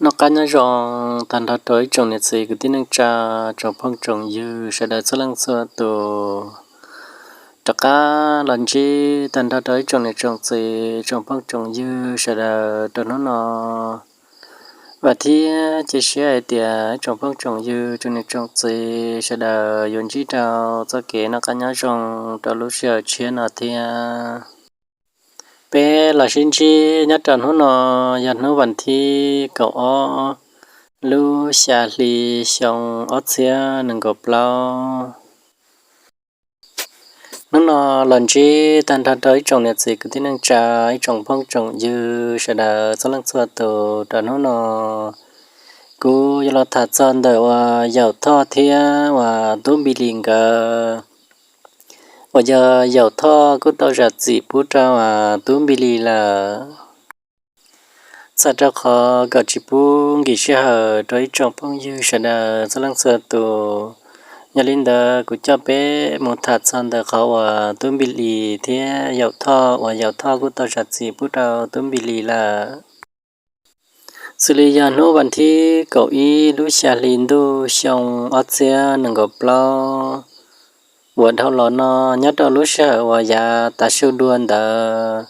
Noj qab nyob zoo tag nrho rau ib tsoom niam txiv kwv tij neej tsa, tsoom phooj tsoom ywg sawv daws txhua leej txhua tus. Rov qab los ntsib tag nrho rau ib tsoom niam tsoom txiv, tsoom phooj tsoom ywg sawv daws rau hnub no. Vam thiab cia siab hais tias ib tsoom phooj tsoom ywg, tsoom niam tsoom txiv sawv daws yuav ntsib rau txoj kev noj qab nyob zoo rau lub sij hawm tshiab no thiab. Peb los sib ntsib nyob rau hnub no yog hnub vas thib kaum ob lub xya hli xyoo ob txhiab nees nkaum plaub. Hnub no los ntsib tag nrho rau ib tsoom niam txiv kwv tij neej tsa, ib tsoom phooj tsoom ywg sawv daws txhua leej txhua tus rau hnub no. Kuv yuav los tham txog ntawm uas Yaum Thoj thiab uas Tub Npis Lis nkawd, uas yog Yaum Thoj kuj tau zam txim pub rau uas Tub Npis Lis lawm. Txawm rau qhov kom tsis pub nkim sij hawm rau ib tsoom phooj ywg sawv daws txhua leej txhua tus, yog li ntawd kuv coj peb mus tham txog ntawm qhov uas Tub Npis Lis thiab Yaum Thoj uas Yaum Thoj kuj tau zam txim pub rau Tub Npis Lis lawm. Xws li yog hnub vas thib kaum ib lub xya hli ntuj xyoo ob txhiab nees nkaum plaub uas dhau los no, nyob rau lub sij hawm uas yav tav su dua ntawd,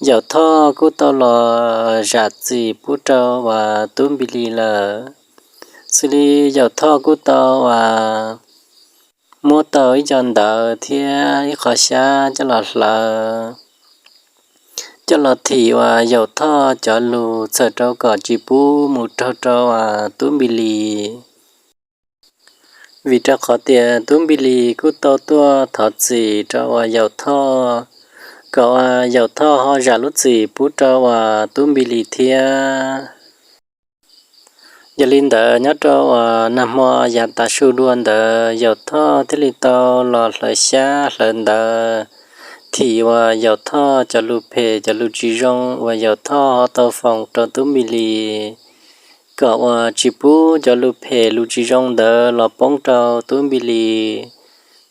Yaum Thoj kuj tau los zam txim pub rau uas Tub Npis Lis lawm. Xws li Yaum Thoj kuj tau uas muab tau ib co ntawv thiab ib qho xyab coj los hlawv, coj los thim uas Yaum Thoj cov lus txhawm rau kom tsis pub mus raug rau uas Tub Npis Lis. Vim rau qhov tias Tub Npis Lis kuj tau tuaj thov txim rau uas Yaum Thoj, kom uas Yaum Thoj ho zam lub txim pub rau uas Tub Npis Lis thiab. Yog li ntawd, nyob rau uas nag hmo yav tav su dua ntawd, Yaum Thoj thiaj li tau los hlawv xyab hlawv ntawv thim uas Yaum Thoj cov lus phem cov lus tsis zoo uas Yaum Thoj ho tau foom rau Tub Npis Lis, kom uas tsis pub cov lus phem lus tsis zoo ntawd los poob rau Tub Npis Lis,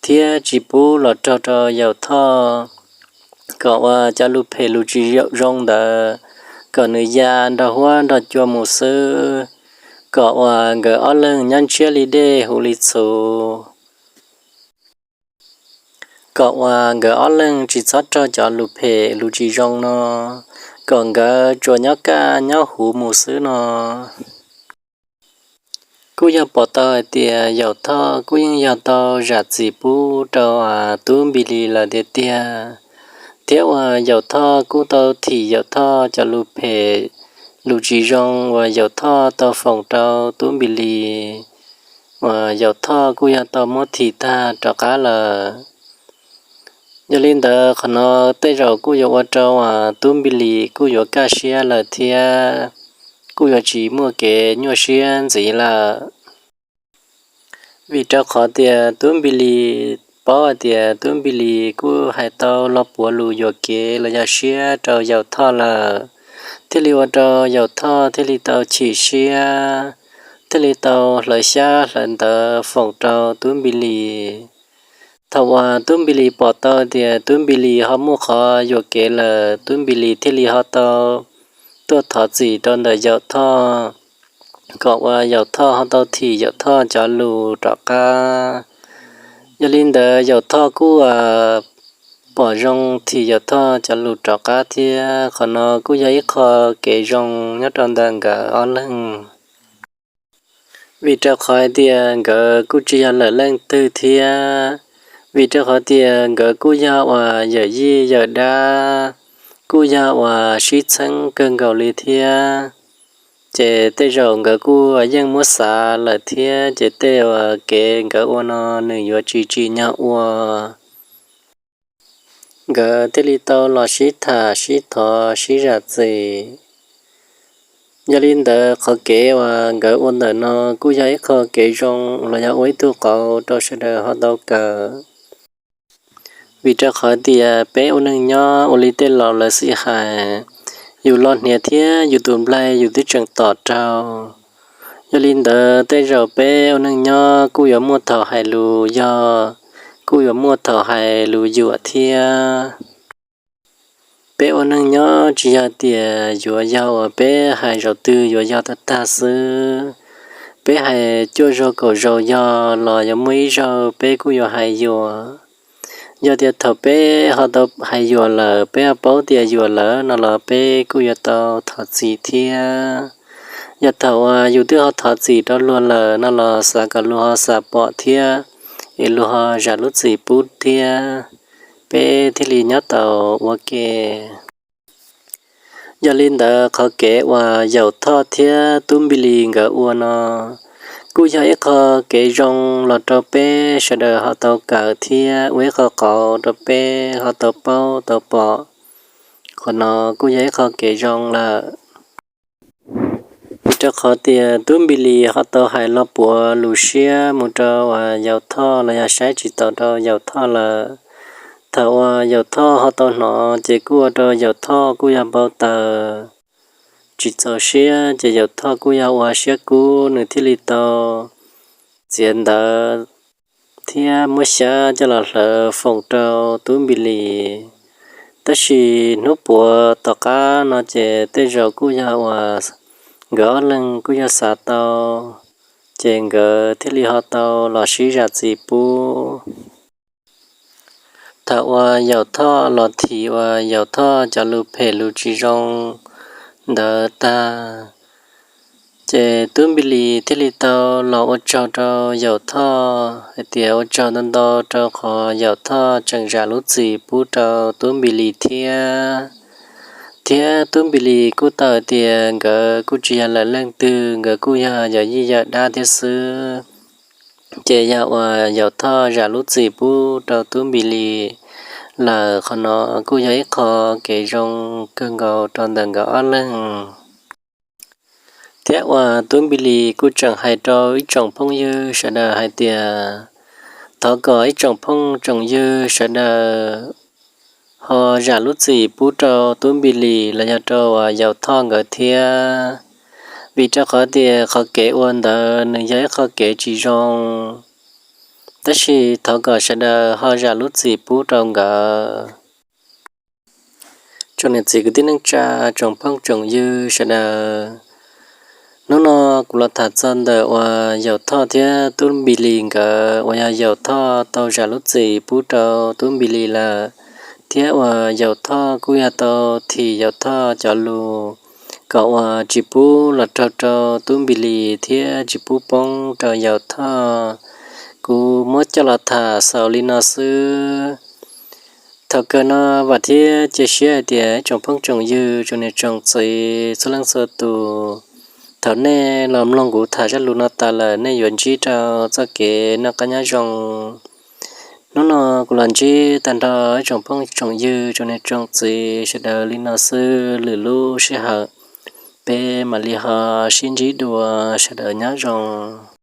thiab tsis pub los raug rau Yaum Thoj, kom uas cov lus phem lus tsis zoo ntawd kom nws ya nrog huab nrog cua mus xwb, kom uas nkawd ob leeg nyob ntshiab li dej huv li txhuv, kom uas nkawd ob leeg tsis txhob raug cov lus phem lus tsis zoo no, kom nkawd tsuas nyob kaj nyob huv mus xwb no. Kuj yog pom tau hais tias Yaum Thoj kuj yeej yog tau zam txim pub rau Tub Npis Lis lawm tiag tiag, thiab uas Yaum Thoj kuj tau thim Yaum Thoj cov lus phem lus tsis zoo uas Yaum Thoj tau foom rau Tub Npis Lis, uas Yaum Thoj kuj yog tau muab thim tag rov qab lawm. Yog li ntawd, qhov no tej zaum kuj yuav ua rau uas Tub Npis Lis kuj yuav kaj siab lawm thiab kuj yuav tsis muaj kev nyuaj siab ntxiv lawm. Vim rau qhov tias Tub Npis Lis paub hais tias Tub Npis Lis kuj hais tau lo puav lus yuam kev los yog siab rau Yaum Thoj lawm, thiaj li ua rau Yaum Thoj thiaj li tau chim siab, thiaj li tau hlawv xyab hlawv ntawv foom rau Tub Npis Lis. Thaum uas Tub Npis Lis pom tau tias Tub Npis Lis ho muaj qhov yuam kev lawm, Tub Npis Lis thiaj li ho tau tuaj thov txim rau ntawm Yaum Thoj, kom uas Yaum Thoj ho tau thim Yaum Thoj cov lus rov qab. Yog li ntawd, Yaum Thoj kuj pom zoo thim Yaum Thoj cov lus rov qab thiab. Qhov no kuj yog ib qho kev zoo nyob rau ntawm nkawd ob leeg. Vim rau qhov hais tias nkawd kuj tsis yog lwm leej twg thiab, vim rau qhov tias nkawd kuj yog uas yawm yij yawm dab, kuj yog uas sib txheeb kawg nkaus li thiab. Ces tej zaum nkawd kuj yeej muab xav lawm thiab, ces tej uas kev nkawd ua no nws yuav tsis tsim nyog ua. Nkawd thiaj li tau los sib tham sib thov sib zam txim. Yog li ntawd, qhov kev uas nkawd ua ntawm no kuj yog ib qho kev zoo los yog ua ib tug qauv rau sawv daws ho tau kawm. Vim rau qhov tias peb ua neej nyob ua li tej laus lawv xij hais, yus los hniav thiab yus tus nplaig yus twb tseem tom raug. Yog li ntawd, tej zaum peb ua neej nyob kuj yuav muaj thaum hais lus yog, kuj yuav muaj thaum hais lus yuam thiab. Peb ua neej nyob tsis yog tias yuav yog uas peb hais zaum twg yuav yog tag tag xwb. Peb hais cuaj zaug kaum zaus yog los yuav muaj ib zaug peb kuj yuav hais yuam. Yog tias thaum peb ho tau hais yuam lawm, peb ho paub tias yuam lawm no los peb kuj yuav tau thov txim thiab. Yog thaum uas yus twb ho thov txim rau luag lawm no los xav kom luag ho xav pom thiab, es luag ho zam lub txim pub thiab, peb thiaj li nyob tau ua ke. Yog li ntawd qhov kev uas Yaum Thoj thiab Tub Npis Lis nkawd ua no kuj yog ib qho kev zoo los rau peb sawv daws ho tau kawm thiab ua ib qho qauv rau peb ho tau paub tau pom. Qhov no kuj yog ib qho kev zoo lawm. Vim rau qhov tias Tub Npis Lis ho tau hais los puav lus siab mus rau uas Yaum Thoj los yog saib tsis taus rau Yaum Thoj lawm. Thaum uas Yaum Thoj ho tau hnov ces kuj ua rau Yaum Thoj kuj yog npau taws tsis txaus siab, ces Yaum Thoj kuj yog ua siab kub nws thiaj li tau txiav ntawv thiab muab xyab coj los hlawv foom rau Tub Npis Lis. Tab sis hnub puav tom qab no ces tej zaum kuj yog uas nkawd ob leeg kuj yog xav tau, ces nkawd thiaj li ho tau los sib zam txim pub. Thaum uas Yaum Thoj los thim uas Yaum Thoj cov lus phem lus tsis zoo ntawd tag, ces Tub Npis Lis thiaj li tau los ua tsaug rau Yaum Thoj hais tias ua tsaug ntau ntau rau qhov Yaum Thoj tseem zam lub txim pub rau Tub Npis Lis thiab. Thiab Tub Npis Lis kuj tau hais tias nkawd kuj tsis yog lawm leej twg, nkawd kuj yog yawm yij yawm dab thiab xwb. Ces yog uas Yaum Thoj zam lub txim pub rau Tub Npis Lis lawm, qhov no kuj yog ib qho kev zoo kawg nkaus rau ntawm nkawd ob leeg. Thiab uas Tub Npis Lis kuj tseem hais rau ib tsoom phooj ywg sawv daws hais tias thov kom ib tsoom phooj tsoom ywg sawv daws ho zam lub txim pub rau Tub Npis Lis los yog rau uas Yaum Thoj nkawd thiab. Vim rau qhov tias qhov kev ua ntawd nws yog ib qho kev tsis zoo, tab sis thov kom sawv daws ho zam lub txim pub rau nkawd. Tsoom niam txiv kwv tij neej tsa, tsoom phooj tsoom ywg sawv daws, hnub no kuv los tham txog ntawm uas Yaum Thoj thiab Tub Npis Lis nkawd uas yog Yaum Thoj tau zam lub txim pub rau Tub Npis Lis lawm, thiab uas Yaum Thoj kuj yog tau thim Yaum Thoj cov lus kom uas tsis pub los raug rau Tub Npis Lis thiab tsis pub poob rau Yaum Thoj. Kuv muab coj los tham xaus li no xwb. Thaum kawg no vam thiab cia siab hais tias tsoom phooj tsoom ywg, tsoom niam tsoom txiv txhua leej txhua tus, thaum nej los mloog kuv tham zaj lus no tas lawm nej yuav ntsib rau txoj kev noj qab nyob zoo. Hnub no kuv los ntsib tag nrho ib tsoom phooj tsoom ywg, tsoom niam tsoom txiv sawv daws li no xwb, lwm lub sij hawm peb mam li ho sib ntsib dua, sawv daws nyob zoo.